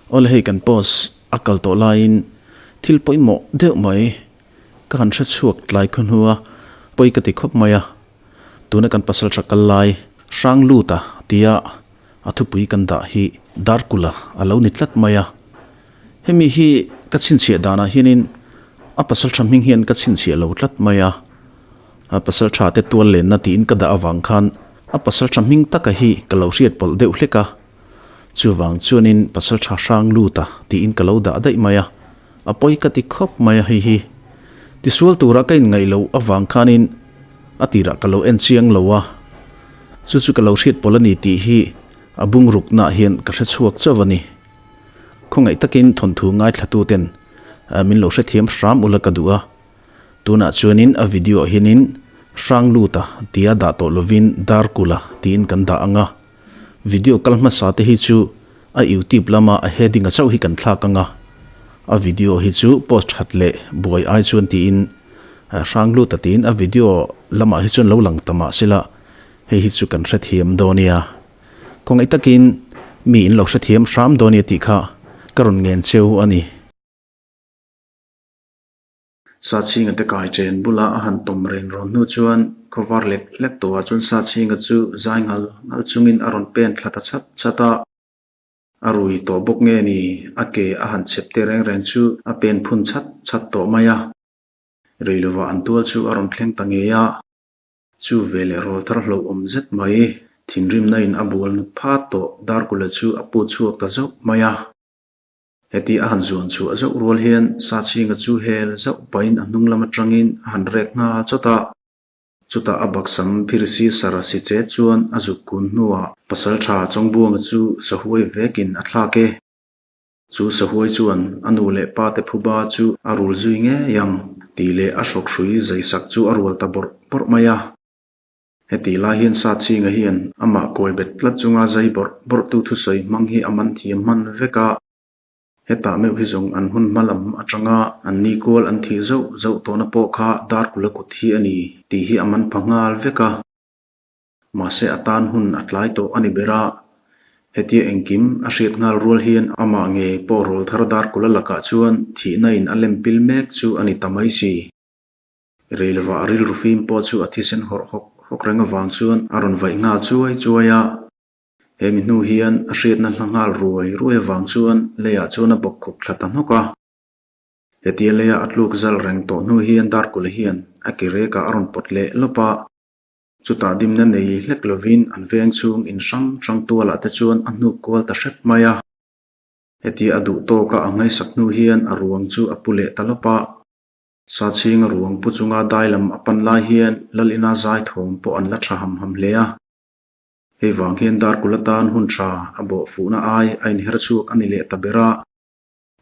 Awle hei kan post a kal tawh laiin thil pawimawh deuh mai ka han hre chhuak tlai khaw hnu a, pawi ka ti khawp mai a. Tuna kan pasal tha kal lai hrang lut a tia a thupui kan dah hi Darkula a lo ni tlat mai a. Hemi hi ka chhinchhiah danah hianin a pasal tha hming hian ka chhinchhiah lo tlat mai a. A pasal tha te tual lenna tiin ka dah avang khan a pasal tha hming taka hi ka lo hriat pawlh deuh hlek a. Chuvang chuanin pasal tha hrang lut a tiin ka lo dah daih mai a. A pawi ka ti khawp mai a hei hi. Tisual tura ka inngaih loh avang khanin a tirah ka lo en chiang lo a. Chu chu ka lo hriat pawlh a ni tih hi a bungruknaah hian ka hre chhuak chauh a ni. Khawngaih takin thawnthu ngaithlatuten min lo hrethiam hram ula ka duh a. Tunah chuanin a video ah hianin Hrangluta tia dah tawh lovin Darkula tiin kan dah ang a. Video kal hmasa te hi chu a youtube lama a heading a chauh hi kan thlak ang a. A video hi chu post that leh buai ai chuan tiin Hrangluta tiin a video lamah hi chuan lo lang ta mah sela hei hi chu kan hrethiam dawn nia. Khawngaih takin mi in lo hrethiam hram dawn nia tih kha ka rawn ngen cheu a ni. Sachhinga te kai chen bula a han tawm ren rawn hnu chuan khawvar lek lek tawhah chuan Sachhinga chu zai ngal ngal chungin a rawn pen thla ta chhat chhat a. A rui tawh bawk nge ni a ke a han chep te reng reng chu a pen phun chhat chhat tawh mai a. Rei lovah an tual chu a rawn thleng ta ngei a. Chu veleh rawl thar hlauhawm zet mai thinrimna in a bual nut phat tawh Darkula chu a put chhuak ta zauh mai a. Heti a han zuan chhuah zauh rual hian Sachhinga chu hel zauh pahin a hnung lam atangin a han rek ngha chawt a. Chutah a baksam phirsi sara si che chuan a zuk kun hnuah Pasaltha Chawngbuanga chu sahuai vekin a thlak e. Chu sahuai chuan a nu leh pa te phuba chu a rul zui ngei ang tih leh a hrawk hrui zaisak chu a rual ta bawrh bawrh mai a. Heti lai hian Sachhinga hian amah kawi bet tlat chunga zai bawrh bawrhtu thusawi hmang hi a man thiam hman vek a. Hetah meuh hi zawng an hun hma lam atanga an ni kual an thih zauh zauh tawhna pawh kha Darkula kut hi a ni tih hi a man pha nghal vek a. Mahse a tan hun a tlai tawh a ni ber a. Hetia engkim a hriat nghal rual hian amah ngei pawh rawl thar Darkula lakah chuan thihna in a lem pil mek chu a ni ta mai si. Reilova a rilru fim pawh chu a thisen hawrh hawk hawk reng avang chuan a rawn vaih nghal chuai chuai a. He mi hnu hian a hriatna hla nghal ruai ruai avang chuan leiah chuan a bawk khawp thla ta hnawk a. Hetia leia a tluk zal reng tawh hnu hian Darkula hian a ke rekah a rawn pawt leh lawp a. Chutah dimna nei hlek lovin an veng chhung in hrang hrang tualah te chuan a hnuk kual ta hrep mai a. Hetia a duh tawka a ngaihsak hnu hian a ruang chu a pu leh ta lawp a. Sachhinga ruang pu chunga dai lam a pan lai hian Lalina zai thawm pawh an la tha ham ham hle a. Hei vang hian Darkula tan hun tha a bawh fuhna ai a inher chhuak a ni leh ta ber a.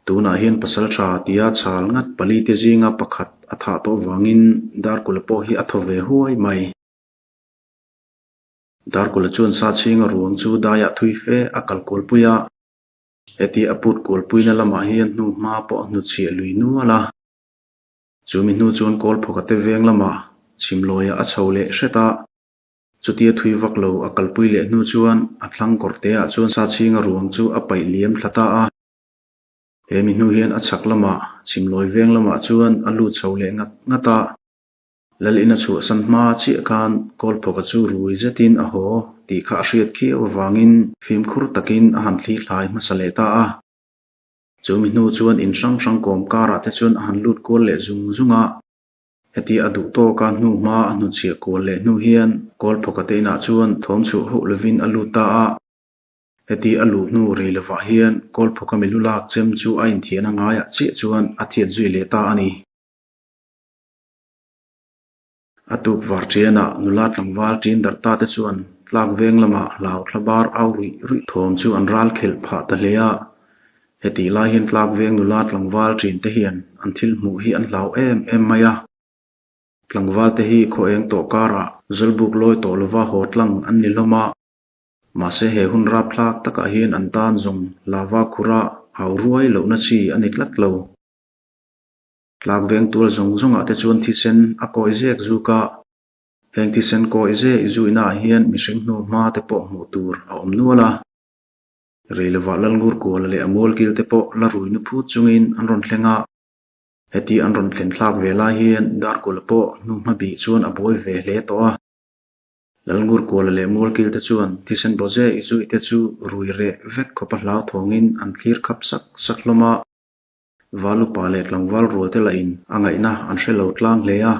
Tunah hian pasal tha tia chhal ngat palite zinga pakhat a thah tawh vangin Darkula pawh hi a thaw ve huai mai. Darkula chuan Sachhinga ruang chu daiah thui fe a kal kualpui a. Heti a put kualpuina lamah hian hnu hma pawh a hnuchhiah lui nual a. Chu mi hnu chuan Kawlphawka te veng lamah chhimlawiah a chho leh hret a. Chutia thui vak lo a kalpui leh hnu chuan a thlang kawrteah chuan Sachhinga ruang chu a paih liam thla ta a. He mi hnu hian a chhak lamah chhimlawi veng lamah chuan a lut chho leh ngat ngat a. Lalin a chhuahsan hma chiah khan Kawlphawka chu rui zetin a haw tih kha a hriat khiau avangin fimkhur takin a han thli hlai hmasa leh ta a. Chu mi hnu chuan in hrang hrang kawm karah te chuan a han lut kual leh zung zung a. Hetia a duh tawka hnu hma a hnuchhiah kual leh hnu hian Kawlphawka te inah chuan thawm chhuah hauh lovin a lut ta a. Heti a luh hnu rei lovah hian Kawlphawka milu lak chem chu a inthian a ngaiah chiah chuan a thiat zui leh ta a ni. A tuk var ṭianah nula tlangval ṭin darh ta te chuan tlak veng lamah hlau thla bar au ruih ruih thawm chu an ral khelh phah ta hle a. Hetih lai hian tlak veng nula tlangval ṭin te hian an thil hmuh hi an hlau em em mai a. Tlangval te hi khaw eng tawh karah zawlbuk lawi tawh lova haw tlang an ni hlawm a. Mahse he hun rapthlak takah hian an tan zawng lava khura au ruai lohna chi a ni tlat lo. Tlak veng tual zawng zawngah te chuan thisen a kawi zek zuk a, heng thisen kawi zek zuihnaah hian mihring hnu hma te pawh hmuh tur a awm nual a. Rei lovah Lalngurkuala leh a mualkil te pawh la rui nu phut chungin an rawn thleng a. Heti an rawn thlen thlak ve lai hian Darkula pawh hnu hma bih chuan a buai ve hle tawh a. Lalngurkuala leh mualkil te chuan thisen bawze i zui te chu rui reh vek khawpa hlauthawngin an thlir khap sak sak hlawm a. Valupa leh tlangval rual te lahin a ngaihna an hre lo tlang hle a.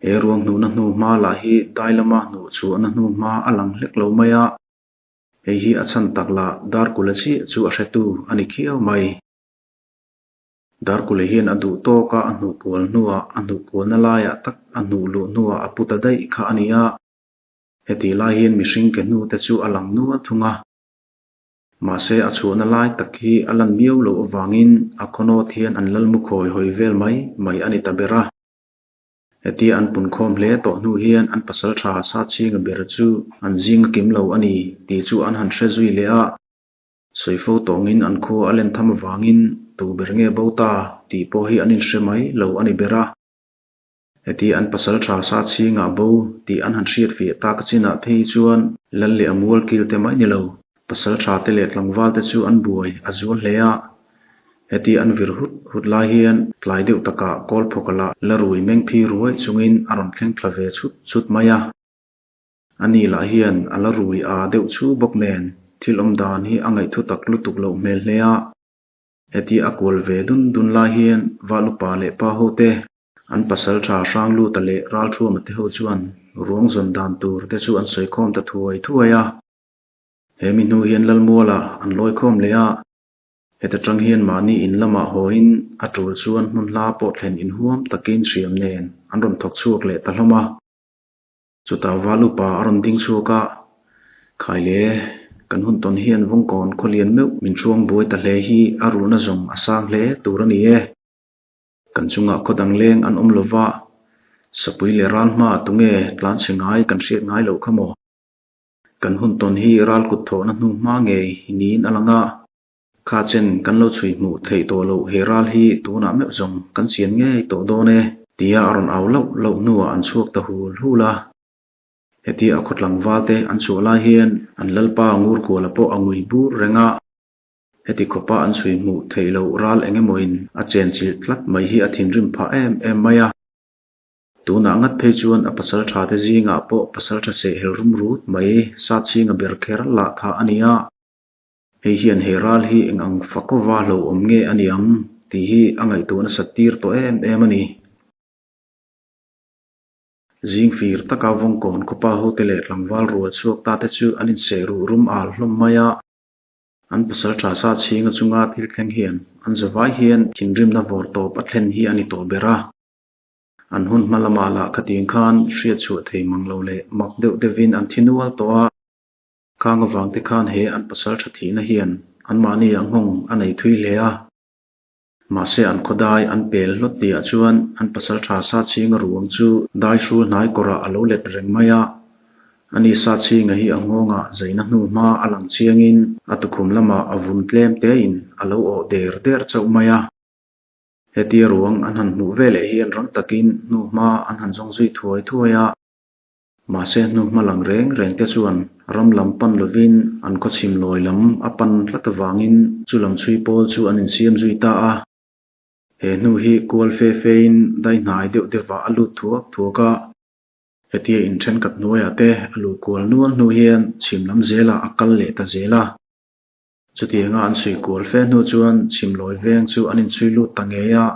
He ruang hnuhna hnu hma lah hi dai lama hnuh chhuahna hnu hma a lang hlek lo mai a. Hei hi a chhan tak lah Darkula chiah chu a hretu a ni khiau mai. Darkula hian a duh tawka a hnuh kual hnuah a hnuh kualna laiah tak a hnuh luh hnuah a pu ta daih kha a ni a. Hetih lai hian mihring ke hnu te chu a lang nual thung a. Mahse a chhuahna lai tak hi a lan miau loh avangin a khawnawt hian an lal mu khawi hawi vel mai mai a ni ta ber a. Hetia an punkhawm hle tawh hnu hian an pasal tha Sachhinga ber chu an zing a kim lo a ni tih chu an han hre zui leh a. Sawifo tawngin an khua a len tham avangin tu ber nge bo ta tih pawh hi an inhre mai lo a ni ber a. Hetia an pasal tha Sachhinga bo tih an han hriat fiah tak chinah phei chuan Lal leh a mual kil te mai ni lo, pasal tha te leh tlangval te chu an buai a zual hle a. Heti an vir hut hut lai hian tlai deuh takah Kawlphawka lah la rui meng phi ruai chungin a rawn thleng thla ve chhut chhut mai a. Ani lah hian a la rui a deuh chu bawk nen thil awm dan hi a ngaihthu tak lutuk loh hmel hle a. Heti a kual ve dun dun lai hian Valupa leh pa ho te, an pasal tha Hrangluta leh Ralthuama te ho chuan ruang zawn dan tur te chu an sawi khawm ta thuai thuai a. He mi hnu hian Lalmuala an lawi khawm leh a. Heta tang hian mahni in lamah hawiin a tul chuan hmun hla pawh thlen inhuam takin hriam nen an rawn thawk chhuak leh ta hlawm a. Chutah val upa a rawn ding chhuak a, Khai le, kan hun tawn hian Vawngkawn khawlian meuh min hruang buai ta hle hi a rulna zawng a sang hle tur a ni e. Kan chungah khaw dang leng an awm lova, sapui leh ral hmaah tunge tlanchhe ngai kan hriat ngai loh kha maw? Kan hun tawn hi ral kut thawhna hnu hma ngei niin a lang a, kha chen kan lo chhui hmuh theih tawh loh he ral hi tunah meuh zawng kan chian ngei tawh dawn e, tia a rawn au lauh lauh hnuah an chhuak ta hul hul a. Hetia a khaw tlangval te an chhuah lai hian an lalpa Ngurkuala pawh a ngui bur reng a, heti khawpa an chhui hmuh theih loh ral eng emawin a chenchilh tlat mai hi a thinrim phah em em mai a. Tunah ngat phei chuan a pasal tha te zingah pawh pasal tha seh hel rum rut mai Sachhinga ber kher lah tha a ni a. Hei hian he ral hi eng ang fakawva hlo awm nge a ni ang tih hi a ngaihtuah nasat tir tawh em em a ni. Zing fir taka Vawngkawn khawpa hote leh tlangval rual chhuak ta te chu an inseh ruh rum al hlawm mai a. An pasal tha Sachhinga chunga thil thleng hian an zavai hian thinrimna vawr tawp a thlen hi a ni tawh ber a. An hun hma lamah lah khatiang khan hriat chhuah thei mang lo leh mak deuh deuhin an thi nual tawh a. Khang avang te khan he an pasal tha thihna hian anmahni a nghawng a nei thui hle a. Mahse an khawdai an pel hlawt tihah chuan an pasal tha Sachhinga ruang chu dai hrul hnai kawrah a lo let reng mai a. Ani Sachhinga hi a nghawngah zaina hnu hma a lang chiangin a tukhum lamah a vun tlem tein a lo awh der der chauh mai a. Hetia ruang an han hmuh veleh hian rang takin hnuhma an han zawng zui thuai thuai a. Mahse hnuhma lang reng reng te chuan ram lam pan lovin an khawchhim lawi lam a pan hlat avangin chu lam chhui pawl chu an insiam zui ta a. He hnu hi kual fe fein dai hnai deuh deuhah a lut thuak thuak a. Hetia in thenkhat hnuaiah te a luh kual nual hnu hian chhim lam zelah a kal leh ta zel a. Chutianga an chhui kual fe hnu chuan chhimlawi veng chu an inchhui lut ta ngei a.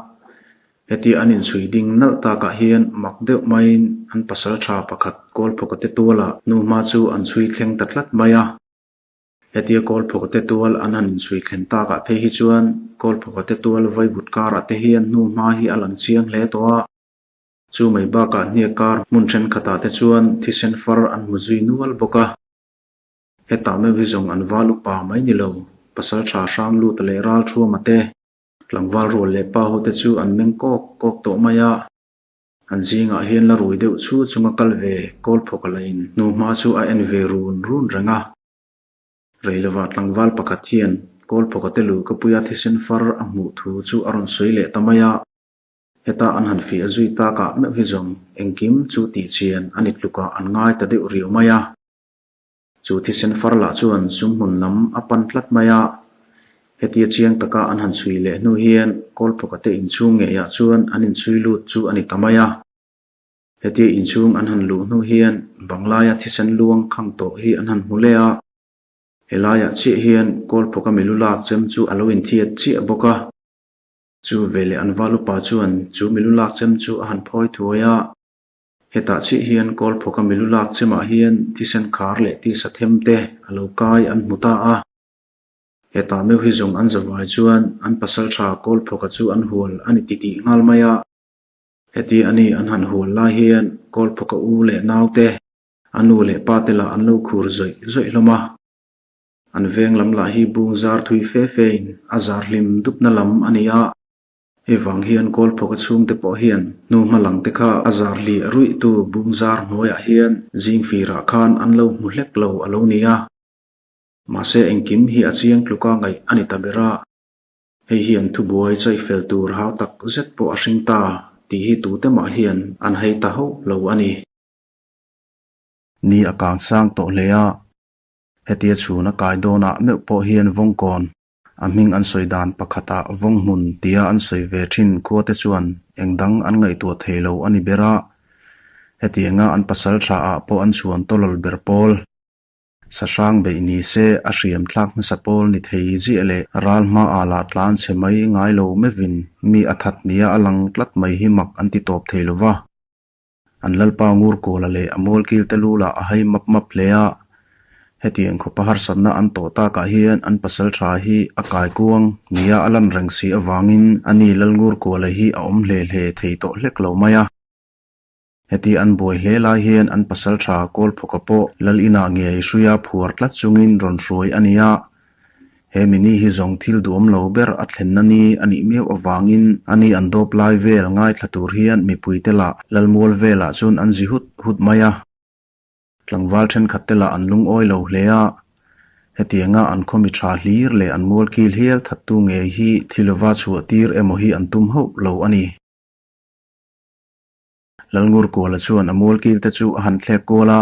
Hetia an inchhui ding nalh takah hian mak deuh maiin an pasal tha pakhat Kawlphawka te tualah hnuhma chu an chhui thleng ta tlat mai a. Hetia Kawlphawka te tual an han inchhui thlen takah phei hi chuan Kawlphawka te tual vaivut karah te hian hnuhma hi a lang chiang hle tawh a. Chu mai bakah hniak kar hmun thenkhatah te chuan thisen far an hmu zui nual bawk a. Hetah meuh hi zawng an val upa mai ni lo, pasal tha hrang lut leh ral thuama te, tlangval rual leh pa ho te chu an meng kawk kawk tawh mai a. An zingah hian la rui deuh chu chunga kal ve kawl phawk a lain hnuhma chu a en ve run run reng a. Rei lovah tlangval pakhat hian kawl phawk a te lu ka puia thisen far a hmuh thu chu a rawn sawi leh ta mai a. Heta an han fiah zui takah meuh hi zawng engkim chu tihchian a ni tlukah an ngai ta deuh riau mai a. Chu thisen far lah chuan sumhmun lam a pan tlat mai a. Hetia chiang taka an han chhui leh hnu hian Kawlphawka te inchhung ngeiah chuan an inchhui lut chu a ni ta mai a. Hetia inchhung an han luh hnu hian banglaia thisen luang khang tawh hi an han hmu leh a. Helaiah chiah hian Kawlphawka milu lak chem chu a lo inthiat chiah bawk a. Chu veleh an val upa chuan chu milu lak chem chu a han phawi thuai a. Hetah chiah hian Kawlphawka milu lak chemah hian thisen khar leh tisa them te a lo kai an hmu ta a. Hetah meuh hi zawng an zavai chuan an pasaltha Kawlphawka chu an hual a ni titih nghal mai a. Heti a ni an han hual lai hian Kawlphawka u leh naute, a nu leh pa te lah an lo khur zawih zawih hlawm a. An veng lam lah hi bung zar thui fe fe in a zar hlim dupna lam a ni a. Hei vang hian Kawlphawka chhungte pawh hian hnu hma lang te kha a zar hliah ruih tu bung zar hnuaiah hian zingfirah khan an lo hmu hlek lo a lo ni a. Mahse engkim hi a chiang tluka ngaih a ni ta ber a. Hei hian thubuai chai fel tur hau tak zet pawh a hring ta tih hi tute mah hian an hei ta hauh lo a ni. Ni a kang sang tawh hle a, hetia chhun a kai dawnah meuh pawh hian vawngkawn a hming an sawi dan pakhatah vawnghmun tia an sawi ve thin khuate chuan eng dang an ngaihtuah thei lo a ni ber a, hetianga an pasal tha ah pawh an chhuan tawlawl ber pawl. Sahrang beih ni se a hriam thlak hmasa pawl ni thei ziah leh ral hmaah lah tlan chhe mai ngai lo mevin mi a that nia a lang tlat mai hi mak an ti tawp thei lo va. An lalpa ngur kawla leh a mualkil te lu lah a hai map map hle a. Hetiang khawpa harsatna an tawh takah hian an pasal tha hi a kai kuang nia a lan reng si avangin ani lalngur kawla hi a awm hle hle thei tawh hlek lo mai a. Heti an buai hle lai hian an pasal tha Kawlphawka pawh lal inah ngei hruia phuar tlat chungin rawn hruai a ni a. He mini hi zawng thil duhawm lo ber a thlenna ni a nih miau avangin a ni an dawp lai vel ngaithla tur hian mipuite lah lalmual velah chuan an zi hut hut mai a. Tlangval thenkhat te lah an lungawi lo hle a. Hetianga an khawmi tha hlir leh an mualkil hial thattu ngei hi thi lova chhuah tir emaw hi an tum hauh lo a ni. Lalngurkuala chuan a mualkil te chu a han thlek kual a,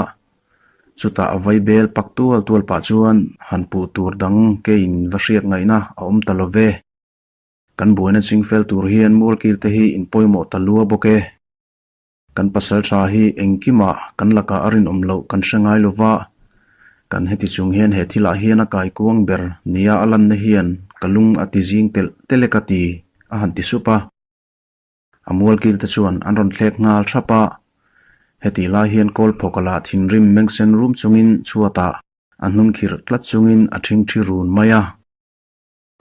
chutah a vai bel pak tual tual pah chuan han puh tur dang keiin va hriat ngaihna a awm ta lo ve. Kan buaina chingfel tur hian mualkil te hi in pawimawh ta lua bawk e. Kan pasal tha hi engkimah kan lakah a rinawm loh kan hre ngai lo va, kan heti chung hian he thilah hian a kaikuang ber nia a lanna hian ka lung a ti zing telh telh e ka ti, a han ti sup a. A mualkil te chuan an rawn thlek nghal thap a, hetih lai hian Kawlphawka lah thinrim mengsen rum chungin chhuatah a hnung khirh tlat chungin a thingthi run mai a.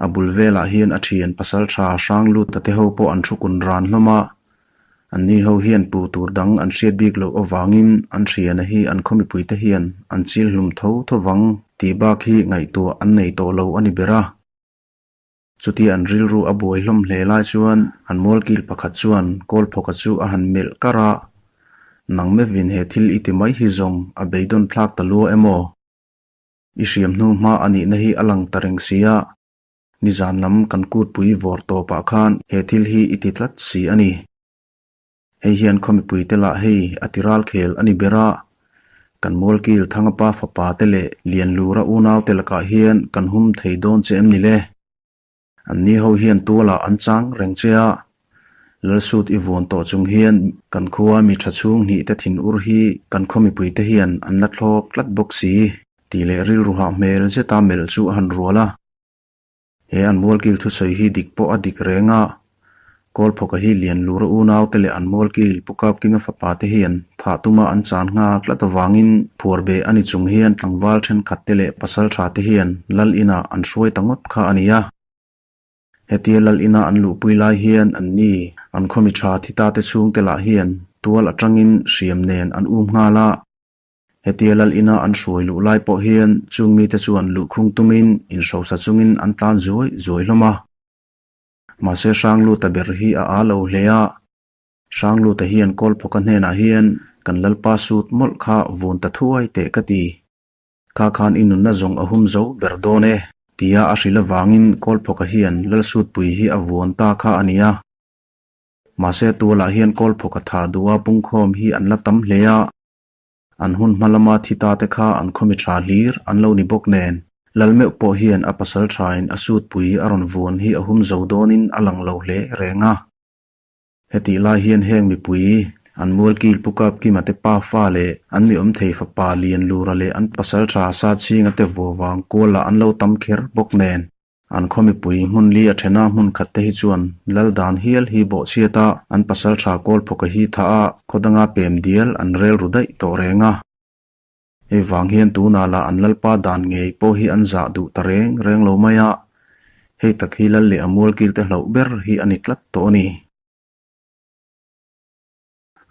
A bul velah hian a thian pasal tha hrang lut ta te ho pawh an thu kun ran hlawm a, anni ho hian pu tur dang an hriat bik loh avangin an thiana hi an khaw mipui te hian an chil hlum tho tho vang tih bak hi ngaihtuah an nei tawh lo a ni ber a. Chutia an rilru a buai hlawm hle lai chuan an mualkil pakhat chuan Kawlphawka chu a han melh kar a, Nang mevin he thil i ti mai hi zawng a beidawn thlak ta lua emaw? I hriam hnu hma a nihna hi a lang ta reng si a, nizan lam kan kutpui vawr tawpah khan he thil hi i ti tlat si a ni. Hei hian khaw mipuite lah hei a ti ral khel a ni ber a, kan Mualkil Thangapa fapa te leh Lianlura unaute lakah hian kan hum thei dawn che em ni le? Anni ho hian tualah an chang reng che a, Lalsut i vuan tawh chung hian kan khua mi tha chhung hnih te thin ur hi kan khaw mipuite hian an la thlawp tlat bawk si tih leh rilru hah hmel zeta melh chu a han rual a. He an mualkil thusawi hi dik pawh a dik reng a, Kawlphawka hi Lianlura unaute leh an mualkil Pu Kapkima fapa te hian thah tuma an chan nghal tlat avangin phuarbeh a ni chung hian tlangval thenkhat te leh pasal tha te hian Lal inah an hruai ta ngawt kha a ni a. Hetia Lal ina an luhpui lai hian anni an khawmi tha thi ta te chhungte lah hian tual atangin hriam nen an um nghal a. Hetia lal ina an hruai luh lai pawh hian chung mite chuan luhkhung tumin inhrosa chungin an tlan zuai zuai hlawm a. Mahse Hrangluta ber hi a â lo hle a. Hrangluta hian Kawlphawka hnenah hian kan lalpa sut mawlh kha vun ta thuai teh ka ti. Kha khan i nunna zawng a hum zo ber dawn e, tia a hrilh avangin Kawlphawka hian Lalsutpui hi a vuan ta kha a ni a. Mahse tualah hian Kawlphawka tha duha pungkhawm hi an la tam hle a. An hun hma lama thi ta te kha an khawmi tha hlir an lo ni bawk nen, Lal meuh pawh hian a pasal thain a sutpui a rawn vuan hi a hum zo dawnin a lang lo hle reng a. Hetih lai hian heng mipui, an mualkil Pu Kapkima te pa fa leh an mi awm thei fapa Lianlura leh an pasal tha Sachhinga te vua vang kualah an lo tam kher bawk nen, An khaw mipui hmun li a thena hmun khat te hi chuan lal dan hial hi bawhchhiat a, an pasal tha Kawlphawka hi tha a, khaw danga pem dial an rel ru daih tawh reng a. Hei vang hian tunah lah an lalpa dan ngei pawh hi an zah duh ta reng reng lo mai a, hei tak hi lal leh a mualkil te hlauh ber hi a ni tlat tawh a ni.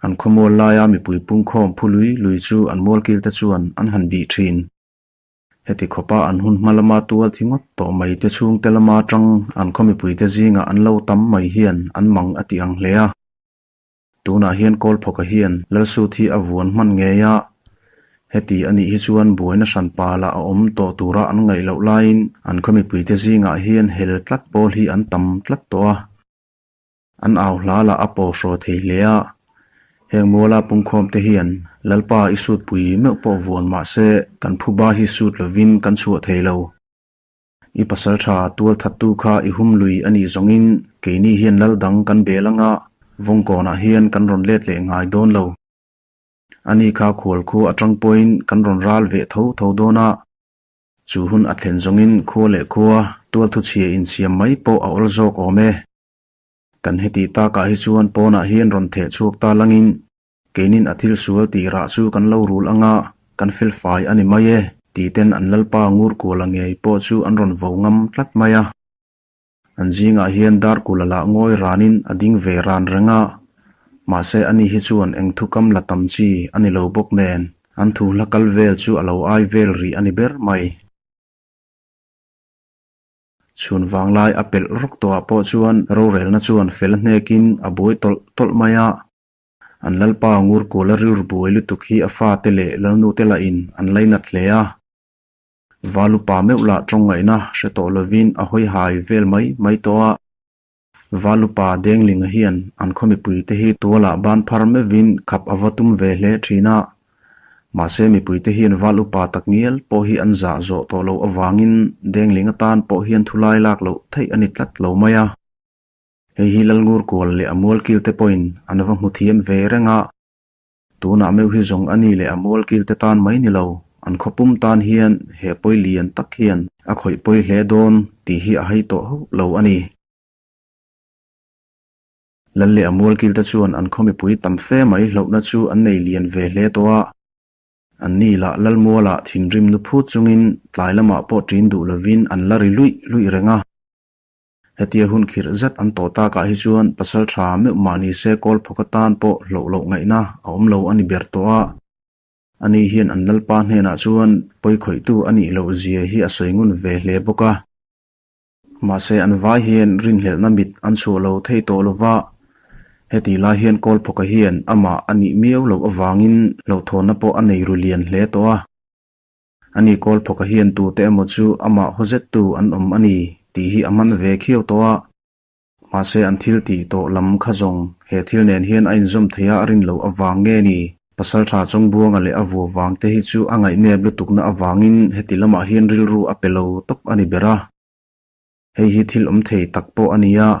An khawmual laia mipui pungkhawm phu lui lui chu an mualkil te chuan an han bih thin. Heti khawpa an hun hma lama tual thi ngawt tawh mai te chhungte lama tang an khaw mipuite zingah an lo tam mai hian an mang a ti ang hle a. Tunah hian Kawlphawka hian Lalsut hi a vuan hman ngei a, heti a nih hi chuan buaina hran pala a awm tawh tura an ngaih loh laiin an khaw mipuite zingah hian hel tlat pawl hi an tam tlat tawh a. An au hla lah a paw hraw thei hle a, heng muala pungkhawm te hian Lalpa i sut pui meuh pawh vuan mah se kan phuba hi sut lovin kan chhuah thei lo. I pasal tha tual thattu kha i hum lui a nih zawngin keini hian lal dang kan bel anga vawngkawnah hian kan rawn let leh ngai dawn lo. Ani kha khual khua atang pawhin kan rawn ral veh tho tho dawn a. Chu hun a thlen zawngin khua leh khua tual thuchhia insiam mai pawh a awl zawk awm e. Kan heti takah hi chuan pawnah hian rawn theh chhuak ta langin keinin a thil sual tih rah chu kan lo rul anga kan fel fai a ni mai e tih ten an lalpa ngur kuala ngei pawh chu an rawn vo ngam tlat mai a. An zingah hian dar kula lah ngawi ranin a ding ve ran reng a, mahse ani hi chuan eng thukam la tam chi a ni lo bawk nen an thu hla kal vel chu a lo ai vel rih a ni ber mai. Chhun vanglai a pelh rawk tawhah pawh chuan rorelna chuan fel a hnekin a buai tawlh tawlh mai a. An lalpa Ngurkuala rilru buai lutuk hi a fate leh lalnute lahin an lainat hle a. Valupa meuh lah tawngaihna hre tawh lovin a hawi hai vel mai mai tawh a. Valupa Denglinga hian an khaw mipuite hi tualah ban phar meuhin khap a va tum ve hle thin a. Mahse mipuite hian Valupa tak ngial pawh hi an zah zawh tawh loh avangin Denglinga tan pawh hian thulai lak loh theih a ni tlat lo mai a. Hei hi Lalngurkual leh a mualkilte pawhin an va hmu thiam ve reng a. Tunah meuh hi zawng a ni leh a mualkil te tan mai ni lo, an khawpum tan hian he pawi lian tak hian a khawih pawi hle dawn tih hi a hai tawh hauh lo a ni. Lal leh a mualkil te chuan an khaw mipui tam fe mai hlauhna chu an nei lian ve hle tawh a. An ni lah Lalmualah thinrim nu phut chungin tlai lamah pawh ṭin duh lovin an la ri luih luih reng a. Hetia hun khirh zet an tawh takah hi chuan pasal tha meuh mah ni se kawl phawk atan pawh hlauh loh ngaihna a awm lo a ni ber tawh a. Ani hian an lalpa hnenah chuan pawi khawihtu a nih loh zia hi a sawi ngun ve hle bawk a. Mahse an vai hian rinhlelhna mit an chhuah lo thei tawh lo va, heti lai hian kawl phawka hian amah a nih miau loh avangin hlauhthawnna pawh a nei ru lian hle tawh a. Ani kawl phawka hian tute emaw chu amah haw zettu an awm a ni tih hi a man ve khiau tawh a. Mahse an thil tih tawh lam kha zawng he thil nen hian a inzawm thei a a rin loh avang nge ni? Pasaltha Chawngbuanga leh a vua vang te hi chu a ngaihnep lutukna avangin heti lamah hian rilru a pe lo tawp a ni ber a. Hei hi thil awm thei tak pawh a ni a,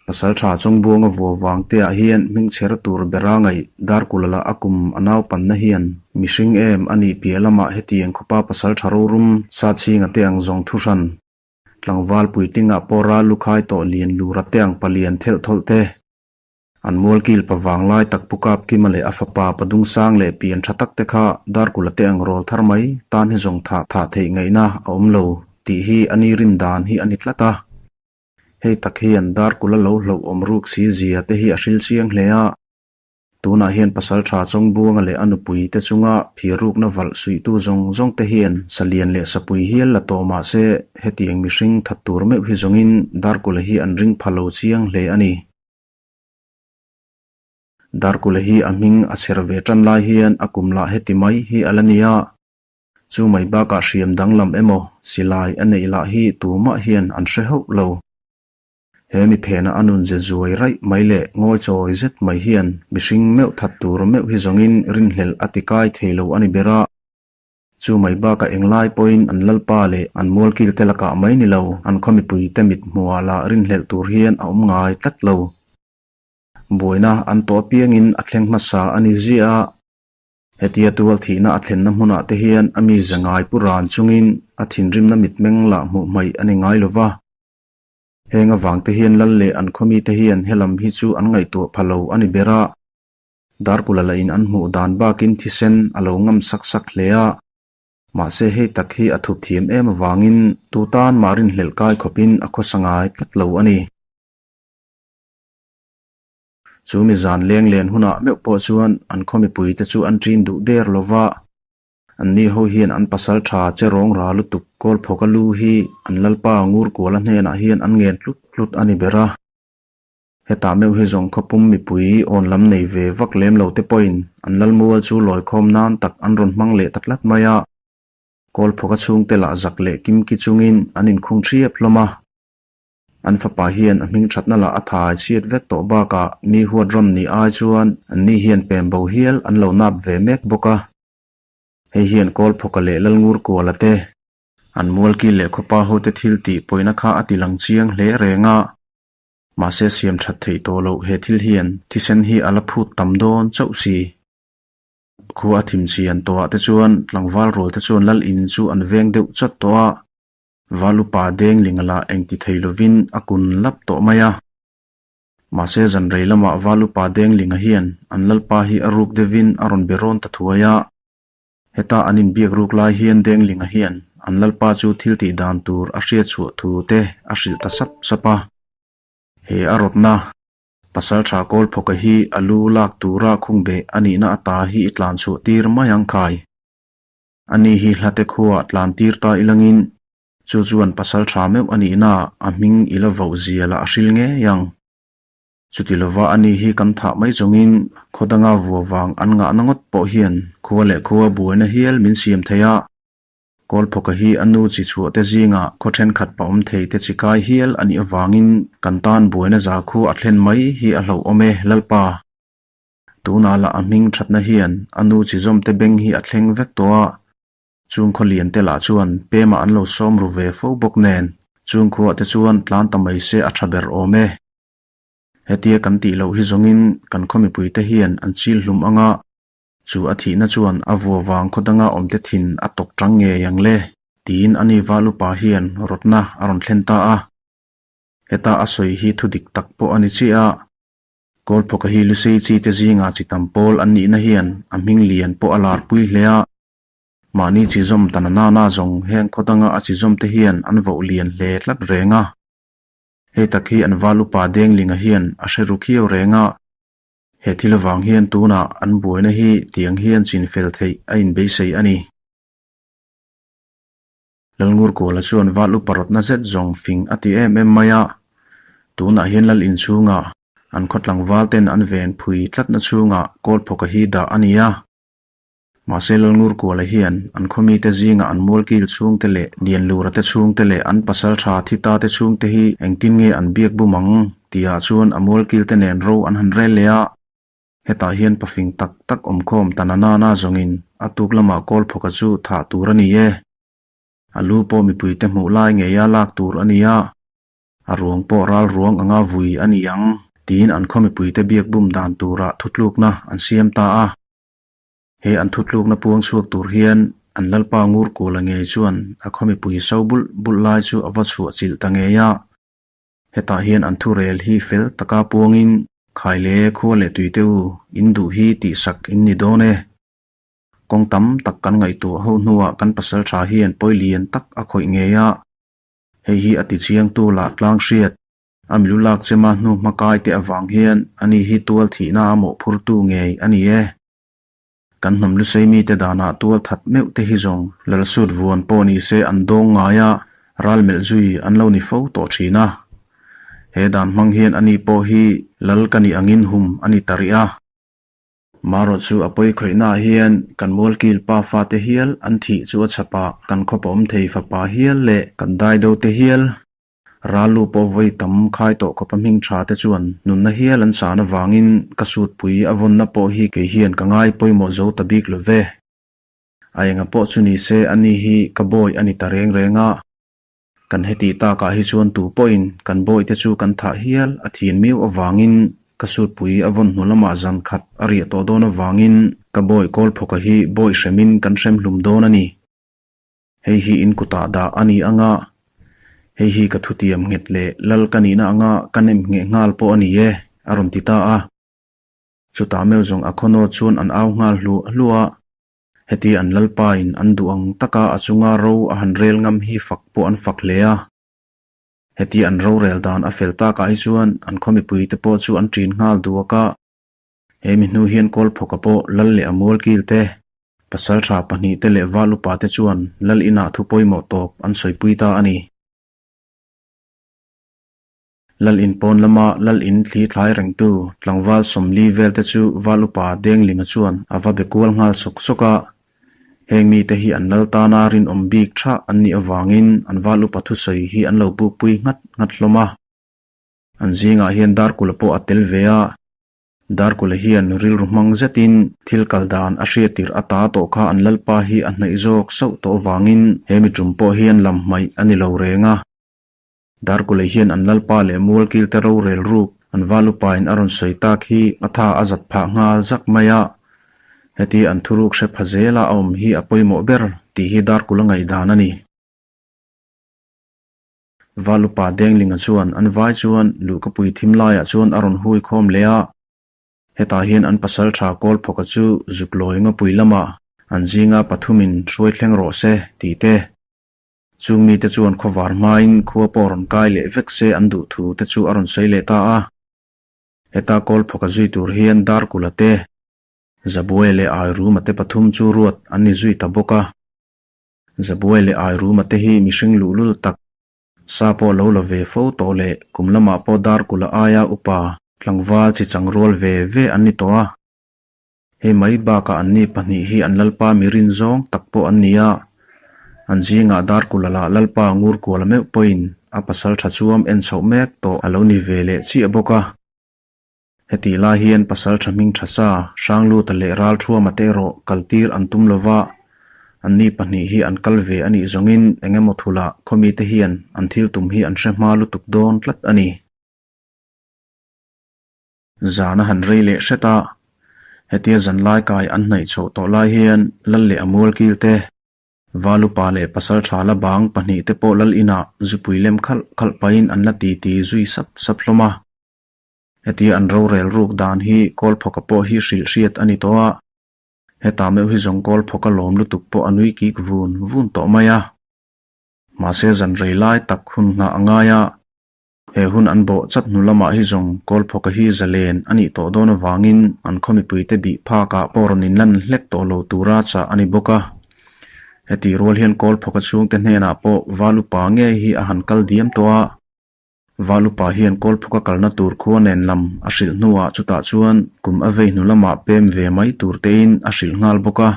Pasaltha Chawngbuanga vua vang te ah hian hmingchher tur bera ngaih Darkula lah a kum a naupanna hian mihring em a nih piah lamah hetiang khawpa Pasaltha rorum Sachhinga te ang zawng thuhran tlangval puitlingah pawh ral lukhai tawh lian lura te ang palian thelh thawlh te An mualkil pa vanglai tak Pu Kapkima leh a fapa Pa Dungsang leh pian tha tak te kha Darkula te ang rawl thar mai tan hi zawng thah thah theih ngaihna a awm lo tih hi a ni rin dan hi a ni tlat a. Hei tak hian Darkula lo hlauh awm ruk si zia te hi a hril chiang hle a. Tunah hian pasal tha Chawngbuanga leh a nupui te chunga phirukna valh suihtu zawng zawng te hian salian leh sapui hial la tawh mah se hetiang mihring that tur meuh hi zawngin Darkula hi an ring pha lo chiang hle a ni. Darkula hi a hming a chher ve tan lai hian a kum lah heti mai hi a la ni a, chu mai bakah hriam danglam emaw silai a neih lah hi tumah hian an hre hauh lo. He mi phena a nun ze zuai raih mai leh ngawi chawi zet mai hian mihring meuh that tur meuh hi zawngin rinhlelh a ti kai thei lo a ni ber a. Chu mai bakah englai pawhin an lalpa leh an mualkil te lakah mai ni lo, an khaw mipuite mit hmuhah lah rinhlelh tur hian a awm ngai tlat lo. Buaina an tawh apiangin a thleng hmasa a ni ziah a. Hetia tual thihna a thlenna hmunah te hian a mi ze ngai pu ran chungin a thinrimna mitmeng lah hmuh hmaih a ni ngai lo va. Heng avang te hian lal leh an khawmite hian helam hi chu an ngaihtuah pha lo a ni ber a. Darkula lah in an hmuh dan bakin thisen a lo ngam sak sak hle a. Mahse hei tak hi a thup thiam em avangin tu tan mah rinhlelh kai khawpin a khawsa ngai tlat lo a ni. Chu mi zan leng len hunah meuh pawh chuan an khaw mipuite chu an ṭin duh der lo va. Anni ho hian an pasal tha che rawng ra lutuk Kawlphawka lu hi an lalpa Ngurkuala hnenah hian an ngen tlut tlut a ni ber a. Hetah meuh hi zawng khawpum mipui awn lam nei ve vak lem lo te pawhin an lalmual chu lawikhawm nan tak an rawn hmang leh ta tlat mai a. Kawlphawka chhungte lah zak leh kimki chungin an inkhung ṭhiap hlawm a. An fapa hian a hming thatna lah a thai chhiat vek tawh bakah mi huat rawn ni ai chuan anni hian pem bo hial an lo nap ve mek bawk a. Hei hian Kawlphawka leh Lalngurkuala te, an mualkil leh khawpa hote thil tih pawina kha a ti lang chiang hle reng a. Mahse siam that theih tawh loh he thil hian thisen hi a la phut tam dawn chauh si. Khua a thim chian tawhah te chuan tlangval rual te chuan lal in chu an veng deuh chat tawh a. Valupa Denglinga lah engti thei lovin a kun lap tawh mai a. Mahse zan rei lamah Valupa Denglinga hian an lalpa hi a ruk deuhin a rawn be rawn ta thuai a. Heta an inbiak ruk lai hian Denglinga hian an lalpa chu thil tih dan tur a hriat chhuah thu te a hrilh ta sap sap a. He a rawtna, Pasaltha Kawlphawka hi a lu lak tura khungbeh a nihna ata hi i tlan chhuah tir mai ang khai. Ani hi hlate khuaah tlan tir ta ilangin chu chuan pasal tha meuh a nihna a hming i la voh zia lah a hril ngei ang. Chuti lova ani hi kan thah mai chungin khaw danga vua vang an ngahna ngawt pawh hian khua leh khua buaina hial min siam thei a. Kawlphawka hi a nu chi chhuah te zingah khaw thenkhat pa awm thei te chi kai hial a nih avangin kan tan buaina za khu a thlen mai hi a hlauhawm e Lalpa. Tunah lah a hming thatna hian a nu chi zawmte beng hi a thleng vek tawh a, chung khaw lian te lah chuan pemah an lo sawm ru ve fo bawk nen, chung khuah te chuan tlan ta mai se a tha ber awm e. Hetia kan tih loh hi zawngin kan khaw mipui te hian an chil hlum ang a, chu a thihna chuan a vua vang khaw danga awmte thin a tawk tang ngei ang le, tiin ani val upa hian rawtna a rawn thlen ta a. Heta a sawi hi thu dik tak pawh a ni chiah a. Kawlphawka hi Lusei chi te zingah chi tam pawl an nihna hian a hming lian pawh a lar pui hle a. Mahni chi zawm ta na nana zawng heng khaw danga a chi zawm te hian an voh lian hle tlat reng a. Hei tak hi an val upa Denglinga hian a hre ru khiau reng a. He thil avang hian tunah an buaina hi tiang hian chin fel theih a inbeisei a ni. Lalngurkuala chuan val upa rawtna zet zawng fing a ti em em mai a, tunah hian lal inchhungah an khaw tlangval ten an ven phui tlatna chhungah Kawlphawka hi dah a ni a. Mahse Lalngurkuala hian an khaw mite zingah an mualkil chhungte leh Lianlura te chhungte leh an pasal tha thi ta te chhungte hi engtin nge an biak bum ang tihah chuan a mualkil te nen ro an han rel leh a. Hetah hian pafing tak tak awmkhawm ta na nana zawngin a tuk lamah Kawlphawka chu thah tur a ni e. A lu pawh mipuite hmuh lai ngeia lak tur a ni a, a ruang pawh ral ruang anga vui a ni ang tiin an khaw mipuite biak bum dan turah thutlukna an siam ta a. He an thutlukna puang chhuak tur hian an Lalpa Ngurkula ngei chuan a khaw mipui so bulh bulh lai chu a va chhuah chilh ta ngei a. Hetah hian an thurel hi fel taka puangin khai le khua leh tuite u in duh hi tihsak in ni dawn e. Kawng tam tak kan ngaihtuah ho hnuah kan pasal tha hian pawi lian tak a khawih ngei a, hei hi a tichiangtu lah tlang hriat. A milu lak chema hnu hma kai te avang hian ani hi tual thihna a mawhphurtu ngei a ni e. Kan hnam lusei mite danah tual that meuh te hi zawng lalsut vuan pawh ni se an dawng ngai a, ral melh zui an lo ni fo tawh thin a. He dan hmang hian ani pawh hi lal ka nih angin hum a ni ta rih a. Marawh chu a pawi khawihnaah hian kan mualkil pa fate hial an thih chu a chhapah kan khawpa awm thei fapa hial leh kan daido te hial. Rallu pawh vawi tam khai tawh khawpa hming tha te chuan nunna hial an chan avangin ka sutpui a vawnna pawh hi kei hian ka ngai pawimawh zo ta bik lo ve. A enga pawh chu ni se ani hi ka bawi a ni ta reng reng a. Kan heti takah hi chuan tu pawhin kan bawihte chu kan thah hial a thin miau avangin ka sutpui a vawn hnu lamah zan khat a riah tawh dawn avangin ka bawi kawlphawka hi bawi hremin kan hrem hlum dawn a ni. Hei hi in kutah dah a ni anga, hei hi ka thutiam nghet leh lal ka nihna anga ka nem ngheh nghal pawh a ni e, a rawn ti ta a. Chutah meuh zawng a khawnaw chuan an au nghal hluah hluah a. Heti an lalpain an duh ang taka a chunga ro a han rel ngam hi fak pawh an fak hle a. Heti an rorel dan a fel takah hi chuan an khaw mipuite pawh chu an ṭin nghal duak a. He mi hnu hian Kawlphawka pawh lal leh a mualkil te, pasalṭha pahnihte leh val upate chuan lal inah thu pawimawh tawp an sawipui ta a ni. Lal in pawn lama lal in thli thlai rengtu tlangval sawmli vel te chu val upa Denglinga chuan a va be kual nghal sawk sawk a. Heng mite hi an lal tana rinawm bik tha an nih avangin an val upa thusawi hi an lo bukpui nghat nghat hlawm a. An zingah hian Darkula pawh a tel ve a. Darkula hian rilru hmang zetin thil kal dan a hriat tirh ata tawh kha an lalpa hi a hnaih zawk sauh tawh avangin he mi tum pawh hian lam hmaih a ni lo reng a. Darkula hian an lalpa leh mualkilte rorel ruk an valupain a rawn sawi tak hi a tha a zat phah nghal zak mai a. Heti an thuruk hre pha zela a awm hi a pawimawh ber tih hi Darkula ngaihdan a ni. Valupa Denglinga chuan an vai chuan luhkapui thim laiah chuan a rawn hui khawm leh a. Hetah hian an pasal tha Kawlphawka chu Zuklawi ngawpui lamah an zinga pathumin hruai thleng rawh se tih te, chung mite chuan khawvar hmain khua pawh rawn kai leh vek se an duh thu te chu a rawn sawi leh ta a. Heta Kawlphawka zui tur hian Darkula te, Zabuai leh Airuma te pathum chu ruat an ni zui ta bawk a. Zabuai leh Airuma te hi mihring luhlul tak, sa pawh lo la ve fo tawh leh kum lamah pawh Darkula aia upa tlangval chi chang rual ve ve an ni tawh a. Hei mai bakah anni pahnih hi an lalpa mi rin zawng tak pawh an ni a, an zingah Darkula lah lalpa ngur kuala meuh pawhin a pasal tha chuam en chhoh mek tawh a lo ni ve leh chiah bawk a. Hetih lai hian pasal tha hming tha sa, Hrangluta leh Ralthuama te erawh kaltir an tum lova, anni pahnih hi an kal ve a nih zawngin eng emaw thulah khawmite hian an thil tum hi an hre hma lutuk dawn tlat a ni. Zan a han rei leh hret a, hetia zanlai kai an hnaih chhoh tawh lai hian Lal leh a mualkil te, Valupa leh Pasaltha la bang pahnih te pawh Lal inah zupui lem khalh khalh pahin an la titi zui sap sap hlawm a. Hetia an rorel ruk dan hi Kawlphawka pawh hi hrilh hriat a ni tawh a, hetah meuh hi zawng Kawlphawka lawm lutuk pawh a nui kik vun vun tawh mai a. Mahse zan rei lai tak hun nghah a ngai a, He hun an bawh chat hnu lamah hi zawng Kawlphawka hi zalen a nih tawh dawn avangin an khaw mipuite bih phakah pawh rawn inlan hlek tawh lo tura chah a ni bawk a. Heti rual hian Kawlphawka chhungte hnenah pawh Valupa ngei hi a han kal diam tawh a. Valupa hian Kawlphawka kalna tur khua nen lam a hrilh hnuah chutah chuan kum a vei hnu lamah pem ve mai tur tein a hrilh nghal bawk a.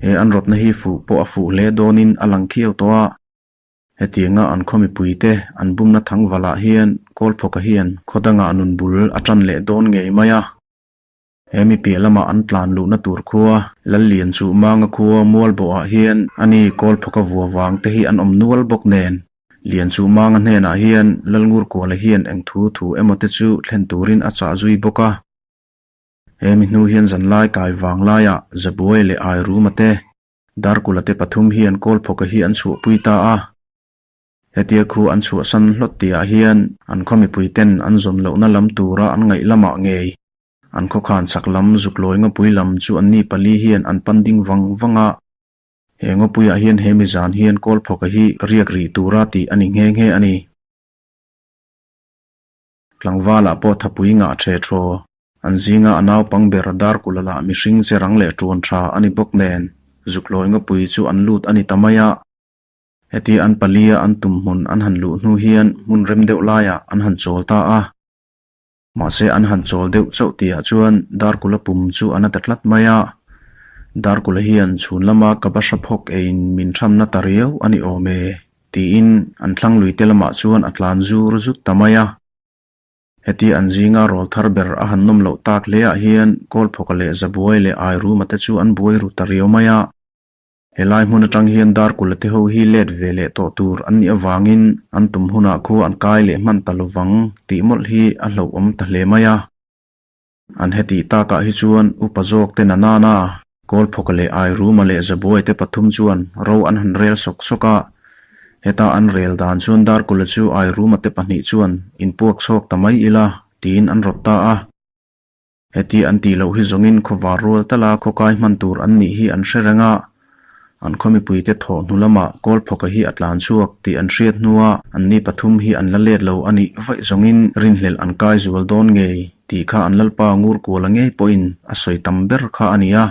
He an rawtna hi fuh pawh a fuh hle dawnin a lang khiau tawh a. Hetianga an khaw mipuite an bumna thangvalah hian Kawlphawka hian khaw dangah nun bul a tan leh dawn ngei mai a. He mi piah lama an tlan luhna tur khua Lallian chu Manga khua Mualbawhah hian ani Kawlphawka vua vang te hi an awm nual bawk nen Lian chu Manga hnenah hian Lalngurkuala hian eng thu thu emaw te chu thlen turin a chah zui bawk a. He mi hnu hian zanlai kai vang laiah Zabuai leh Airuma te Darkula te pathum hian Kawlphawka hi an chhuahpui ta a. Hetia khu an chhuahsan hlawt tihah hian an khaw mipui ten an zawn lohna lam tura an ngaih lamah ngei an khawkhan chak lam Zuklawi ngawpui lam chu anni pali hian an pan ding vang vang a. He ngawpuiah hian he mizan hian Kawlphawka hi riak rih tura tih a ni nghe nghe a ni. Tlangvalah pawh thapui ngah ṭhe ṭhaw. An zinga a naupang ber Darkula lah mihring che rang leh ṭuan ṭha a ni bawk nen, Zuklawi ngawpui chu an lut a ni ta mai a. Hetia an palia an tum hmun an han luh hnu hian hmun rem deuh laiah an han chawl ta a. Mahse an han chawl deuh chauh tihah chuan Darkula pum chu a na ta tlat mai a. Darkula hian chhun lama ka bahra phawk eiin min ṭhamna ta riau a ni awm e. Tiin an thlang lui te lamah chuan a tlan zur zut ta mai a. Heti an zinga rawl thar ber a han nawm loh tak hle ah hian Kawlphawka leh Zabuai leh Airuma te chu an buai ru ta riau mai a. Helai hmun atang hian Darkula te ho hi let ve leh tawh tur an nih avangin an tum hunah khu an kai leh hman ta lovang tih mawlh hi a hlauhawm ta hle mai a. An hetih takah hi chuan upa zawk te Nanana, Kawlphawka leh Airuma leh Zabuai te pathum chuan ro an han rel sawk sawk a. Heta an rel dan chuan Darkula chu Airuma te pahnih chuan inpuak chhawk ta mai ila tiin an rawt ta a. Heti an tih loh hi zawngin khawvar rual tala khawkai hman tur an nih hi an hre reng a, an khaw mipuite thawh hnu lamah Kawlphawka hi a tlan chhuak tih an hriat hnua anni pathum hi an la let lo a nih vaih zawngin rinhlelh an kai zual dawn ngei tih kha an lalpa ngur kuala ngei pawhin a sawi tam ber kha a ni a.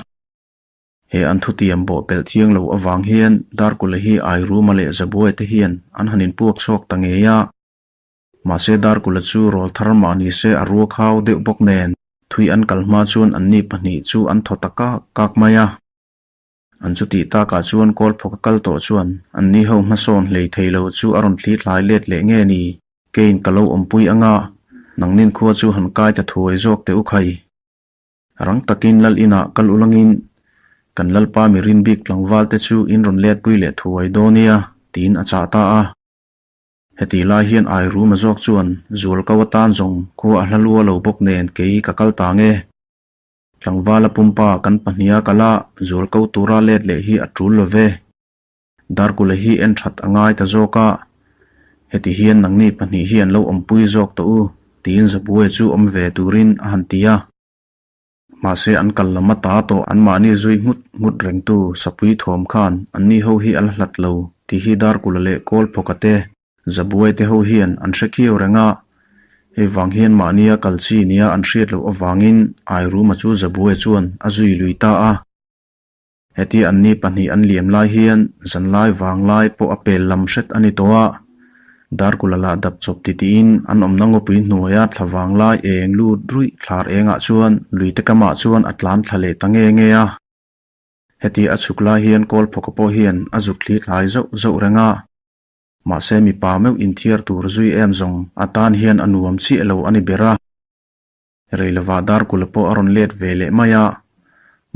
He an thutiam bawh pelh thiang lo avang hian Darkula hi Airuma leh Zabuai te hian an han inpuak chhuak ta ngei a. Mahse Darkula chu rawl thar mah ni se a ruak hau deuh bawk nen thui an kal hma chuan anni pahnih chu an thaw ta kak kak mai a. An chutih takah chuan Kawlphawka kal tawh chuan anni ho hmasawn hlei thei lo chu a rawn thli thlai let leh nge ni? Keiin ka lo awmpui anga nangnin khua chu han kai ta thuai zawk teh u khai. Rang takin lal inah kal ulangin kan lalpa mi rin bik tlangval te chu in rawn letpui leh thuai dawn nia tiin a chah ta a. Heti lai hian Airuma zawk chuan zual ko atan zawng khua a hla lua lo bawk nen kei ka kal ta nge. Tlangvala pumpa kan pahniha kal a, zual ko tura let leh hi a tul lo ve. Darkula hi en that a ngai ta zawk a, heti hian nangni pahnih hi an lo awmpui zawk tawh u, tiin Zabuai chu awm ve turin a han ti a. Mahse an kal lam ata tawh anmahni zui nghut nghut rengtu Sapui thawm khan anni ho hi a la hlat lo tih hi Darkula leh Kawlphawka te, Zabuai te ho hian an hre khiau reng a, hei vang hian mahnia kal chi nia an hriat loh avangin Airuma chu Zabuai chuan a zui lui ta a. Heti anni pahnih an liam lai hian zanlai vanglai pawh a pel lam hret a ni tawh a, Darkula lah dap chawp titiin an awmna ngawpui hnuaia thla vanglai eng lut ruih thlar engah chuan luite kamah chuan a tlan thla leh ta nge nge a. Heti a chhuk lai hian Kawlphawka pawh hian a zuk thli thlai zauh zauh reng a, mahse mipa meuh inthiar tur zui em zawng atan hian a nuam chiah lo a ni ber a. Reilovah Darkula pawh a rawn let ve leh mai a,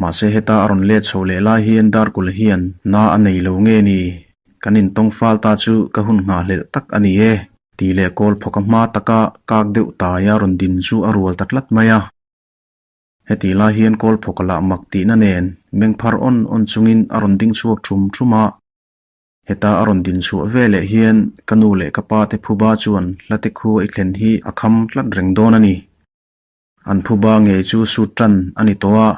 mahse heta a rawn let chho leh lai hian Darkula hian na a nei lo nge ni, kan intawng fal ta chu ka hun nghahhlelh tak a ni e, tih leh kawl phawka hma taka kak deuh taia rawn din chu a rual ta tlat mai a. Hetih lai hian kawl phawka lah mak tihna nen meng phar awn awn chungin a rawn ding chhuak thum thum a. Heta a rawn din chhuah ve leh hian ka nu leh ka pa te phuba chuan hlate khu i thlen hi a kham tlat reng dawn a ni. An phuba ngei chu sut tan a ni tawh a,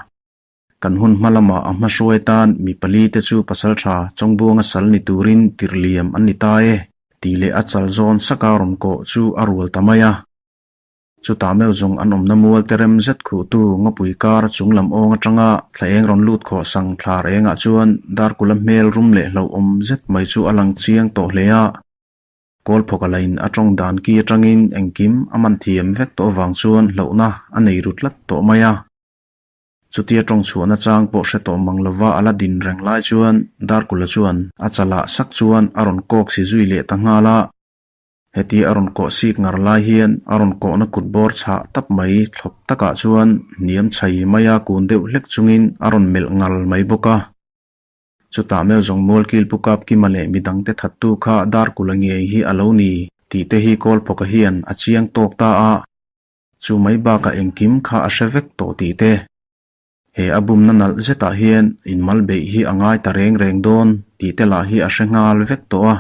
kan hun hma lamah a hmahruai tan mi pali te chu pasal tha Chawngbuanga sal ni turin tirh liam an ni ta e tih leh a chal zawn saka rawn kawh chu a rual ta mai a. Chutah meuh zawng an awmna mual te rem zet khuhtu ngawpui kar chung lam awng atanga thla eng rawn lut khawh sang thlar engah chuan Darkula hmel rum leh hlauhawm zet mai chu a lang chiang tawh hle a. Kawlphawka lain a tawng dan ki atangin engkim a man thiam vek tawh avang chuan hlauhna a nei ru tlat tawh mai a. Chutia tawng chhuahna chang pawh hre tawh mang lova a la din reng lai chuan Darkula chuan a chalah sak chuan a rawn kawk si zui leh ta nghal a. Heti a rawn kawh sik ngar lai hian a rawn kawhna kut bawr chhah tap mai thlawp takah chuan hniam chhai maia kun deuh hlek chungin a rawn melh ngal mai bawk a. Chutah meuh zawng Mualkil Pu Kapkima leh midangte thattu kha Darkula ngei hi a lo ni tih te hi Kawlphawka hian a chiang tawk ta a, chu mai bakah engkim kha a hre vek tawh tih te. He a bumna nalh zetah hian inmal beih hi a ngai ta reng reng dawn tih te lah hi a hre nghal vek tawh a.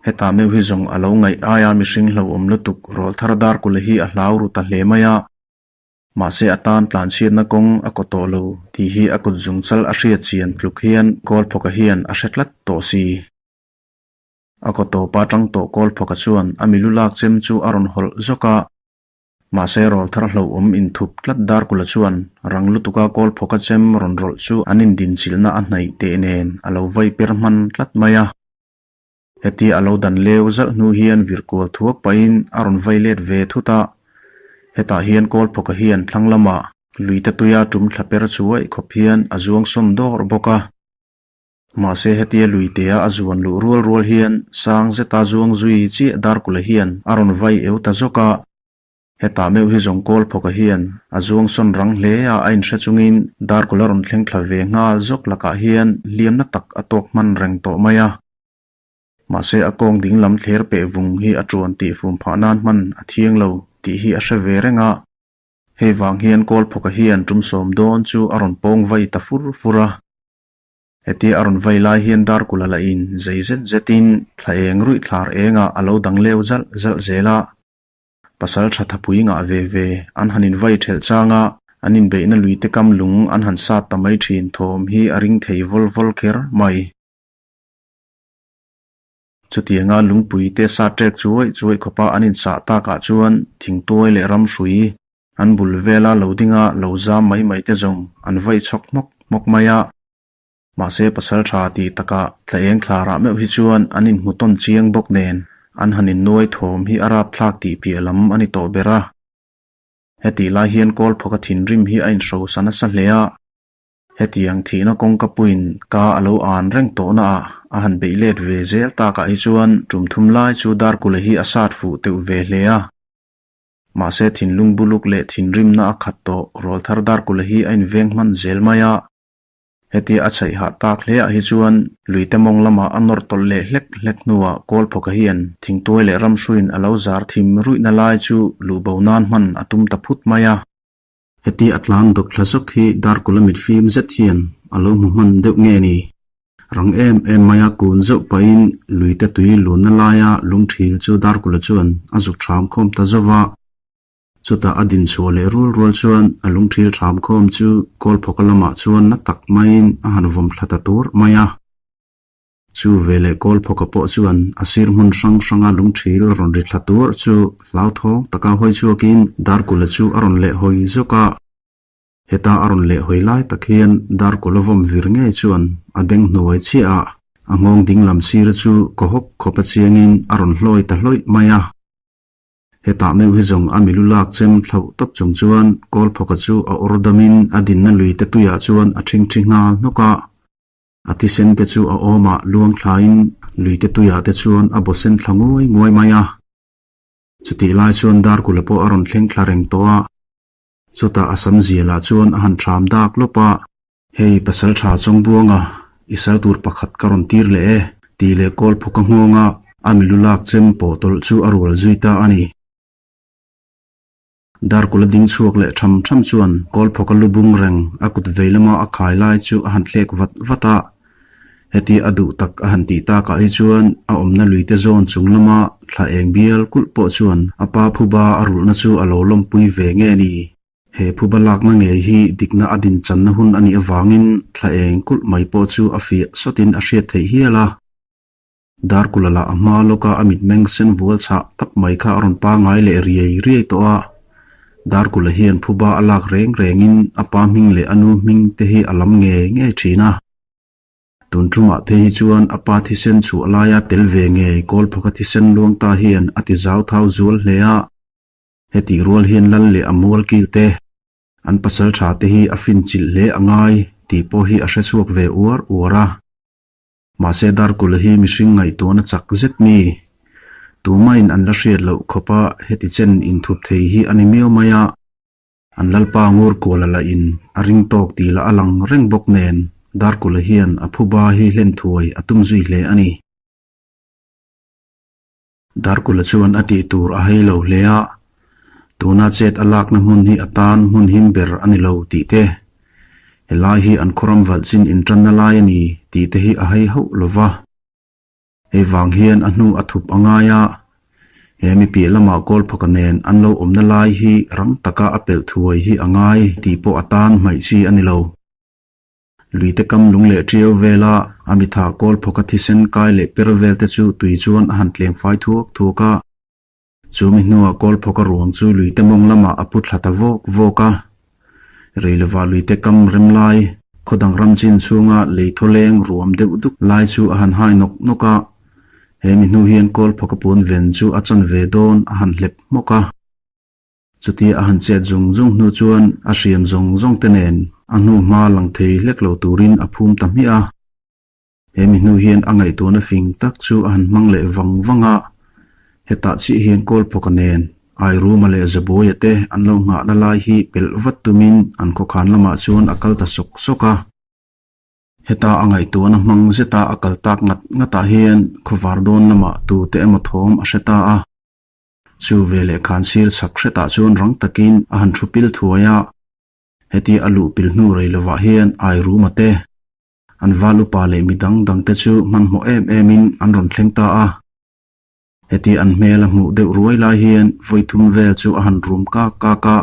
Hetah meuh hi zawng a lo ngaih aia mihring hlauhawm lutuk rawlthar Darkula hi a hlau ru ta hle mai a. Mahse a tan tlanchhiatna kawng a kaw tawh lo tih hi a kut zung chal a hriat chian tluk hian Kawlphawka hian a hre tlat tawh si. A kaw tawpa tang tawh Kawlphawka chuan a milu lak chem chu a rawn hawlh zawk a. Mahse rawlthar hlauhawm inthup tlat Darkula chuan rang lutuka Kawlphawka chem rawn rawlh chu an indinchilhna a hnaih teh nen a lo vai per hman tlat mai a. Heti a lo dan leu zalh hnu hian vir kual thuak pahin a rawn vai let ve thut a, hetah hian Kawlphawka hian thlang lamah luite tuia tum thla per chuaih khawp hian a zuang sawn dawr bawk a. Mahse hetia luitea a zuan luh rual rual hian sang zeta zuang zui chiah Darkula hian a rawn vai eu ta zawk a. Hetah meuh hi zawng Kawlphawka hian a zuang sawn rang hle a, a inhre chungin Darkula rawn thleng thla ve nghal zawk lakah hian hliamna tak a tawk hman reng tawh mai a. Mahse a kawng ding lam thler peh vung hi a tuan tih fum phah nan hman a thiang lo tih hi a hre ve reng a. Hei vang hian Kawlphawka hian tum sawm dawn chu a rawn pawng vai ta fur fur a. Hetia a rawn vai lai hian Darkula lah in zei zet zetin thla eng ruih thlar engah a lo dang leu zalh zalh zel a. Pasal tha thapui ngah ve ve an han invai thelh chang a, an inbeihna luite kam lung an han sat ta mai thin thawm hi a ring thei vawl vawl kher mai. Chutianga lungpui te sa ṭek chuaih chuaih khawpa an insah takah chuan thingtuai leh ramhrui an bul vela lo dinga lo zam mai mai te zawng an vaih chhawk hmawk hmawk mai a. Mahse pasal tha tih takah thla eng thlarah meuh hi chuan an inhmu tawn chiang bawk nen an han innuai thawm hi a rapthlak tih piah lam a ni tawh ber a. Hetih lai hian Kawlphawka thinrim hi a inhrosa nasa hle a. Hetiang thihna kawngka puiin ka a lo an reng tawhna ah a han beih let ve zel takah hi chuan tum thum lai chu Darkula hi a sat fuh teuh ve hle a. Mahse thinlung buluk leh thinrimna a khat tawh Rawlthar Darkula hi a inveng hman zel mai a. Hetia a chhaih hah tak hle ah hi chuan luite mawng lamah a nawr tawlh leh hlek hlek hnuah Kawlphawka hian thingtuai leh ramhruiin a lo zar thim ruihna lai chu luhbo nan hman a tum ta phut mai a. Heti a tlan dawk thla zawk hi Darkula mit fim zet hian a lo hmu hman deuh nge ni? Rang em em maia kun zeuh pahin luite tui lunna laia lungthil chu Darkula chuan a zuk thram khawm ta zauh va. Chutah a din chhuah leh rual rual chuan a lungthil thram khawm chu Kawlphawka lamah chuan na tak maiin a han vawm thla ta tur mai a. Chu veleh Kawlphawka pawh chuan a sir hmun hrang hranga lungthil rawn ri thla tur chu hlauthawng taka hawi chhuakin Darkula chu a rawn leh hawi zawk a. Heta a rawn leh hawi lai tak hian Darkula vawm vir ngei chuan a beng hnuai chiah a, a nghawng ding lam sir chu kaw hawk khawpa chiangin a rawn hlawi ta hlawih mai a. Hetah meuh hi zawng a milu lak chem thlauh tawp chung chuan Kawlphawka chu a awr damin a dinna lui te tuiah chuan a ṭhingṭhi nghal hnawk a. A thisen te chu a awmah luang thlain luite tuiah te chuan a baw sen thla nguai nguai mai a. Chutih lai chuan Darkula pawh a rawn thleng thla reng tawh a. Chutah a sam zialah chuan a han ṭham dak lawp a. Hei pasal ṭha Chawngbuanga, i sal tur pakhat ka rawn tir leh e, tih leh Kawlphawka nghawnga a milu lak chem pawh tawlh chu a rual zui ta a ni. Darkula ding chhuak leh tham tham chuan Kawlphawka lu bung reng a kut vei lama a khai lai chu a han thlek vat vat a. Heti a duh tak a han tih takah hi chuan a awmna luite zawn chung lama thla eng bial kulh pawh chuan a pa phuba a rulhna chu a lo lawmpui ve nge ni. He phuba lakna ngei hi dikna a din channa hun a nih avangin thla eng kulh mai pawh chu a fiah sawtin a hriat theih hial a. Darkula lah a hma lawka a mitmeng sen vual chhah tak mai kha a rawn pangai leh riai riai tawh a. Darkula hian phuba a lak reng rengin a pa hming leh a nu hming te hi a lam ngei ngei thin a. Tun tumah phei hi chuan a pa thisen chhuah laia tel ve ngei Kawlphawka thisen luang ta hian a ti zau thau zual hle a. Hetih rual hian lal leh a mual kil te, an pasal tha te hi a fin chilh hle a ngai tih pawh hi a hre chhuak ve uar uar a. Mahse Darkula hi mihring ngaihtuahna chak zet mi. Tumahin an la hriat loh khawpa heti chen inthup thei hi a ni miau mai a. An lalpa ngur kuala lah in a ring tawk tih lah a lang reng bawk nen Darkula hian a phuba hi hlen thuai a tum zui hle a ni. Darkula chuan a tih tur a hei lo hle a, tuna chet a lakna hmun hi a tan hmun him ber a ni lo tih te, helai hi an khawram valh chin intanna lai a ni tih te hi a hei hauh lo va. Hei vang hian a hnu a thup a ngai a, he mi piah lamah Kawlphaka nen an lo awmna lai hi rang taka a pelh thuai hi a ngai tih pawh a tan hmaih chi a ni lo. Luite kam lung leh ṭiau vela a mitha kawl phawka thisen kai leh per vel te chu tui chuan a han tleng fai thuak thuak a. Chu mi hnuah kawl phawka ruang chu luite mawng lamah a pu thla ta vawk vawk a. Reilova luite kam rem lai, khaw dang ram chin chhunga lei thaw leng ruam deuh duk lai chu a han hai nawk nawk a. He mi hnu hian kawl phawka puan ven chu a chan ve dawn a han hlep hmawk a. Chutia a han chet zung zung hnu chuan a hriam zawng zawng te nen a hnu hma lang thei hlek lo turin a phum ta hmiah a. He mi hnu hian a ngaihtuahna fing tak chu a han hmang leh vang vang a, hetah chiah hian Kawlphawka nen Airuma leh Zabuaia te an lo nghahna lai hi pelh vat tumin an khawkhan lamah chuan a kal ta sawk sawk a. Heta a ngaihtuahna hmang zeta a kal tak ngat ngatah hian khawvar dawn lamah tute emaw thawm a hre ta a. Chu veleh khan sir chhak hretah chuan rang takin a han thu pil thuai a. Hetia a luh pil hnu rei lovah hian Airuma te, an val upa leh mi dang dang te chu hmanhmawh em em in an rawn thleng ta a. Hetia an hmel a hmuh deuh ruai lai hian vawi thum vel chu a han rum kak kak a.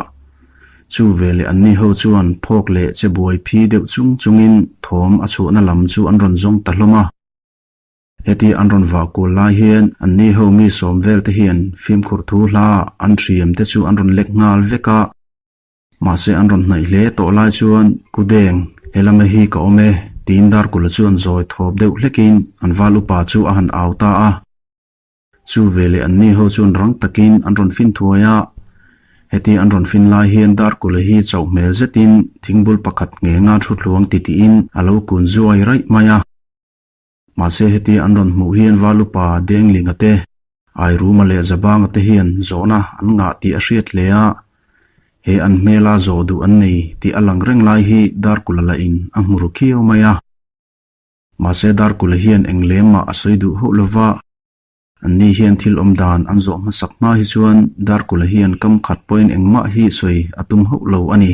Chu veleh anni ho chuan phawk leh che buai phi deuh chung chungin thawm a chhuahna lam chu an rawn zawng ta hlawm a. Hetia an rawn vah kual lai hian anni ho mi sawm vel te hian fimkhur thu hla an hriam te chu an rawn lek nghal vek a. Mahse an rawn hnaih hle tawh lai chuan Kudeng, he lama hi ka awm e, tiin Darkula chuan zawi thawp deuh hlekin an val upa chu a han au ta a. Chu veleh anni ho chuan rang takin an rawn fin thuai a. Heti an rawn fin lai hian Darkula hi chauh hmel zetin thingbul pakhat nghenga thu thluang titiin a lo kun zuai raih mai a. Mahse heti an rawn hmuh hian Valupa Denglinga te, Airuma leh Zabanga te hian zawhna an ngah tih a hriat hle a, he an hmela zawh duh an nei tih a lang reng lai hi Darkula lah in a hmu ru khiau mai a. Mahse Darkula hian eng lem mah a sawi duh hauh lova, anni hian thil awm dan an zawh hmasak hma hi chuan Darkula hian kam khat pawhin engmah hi sawi a tum hauh lo a ni.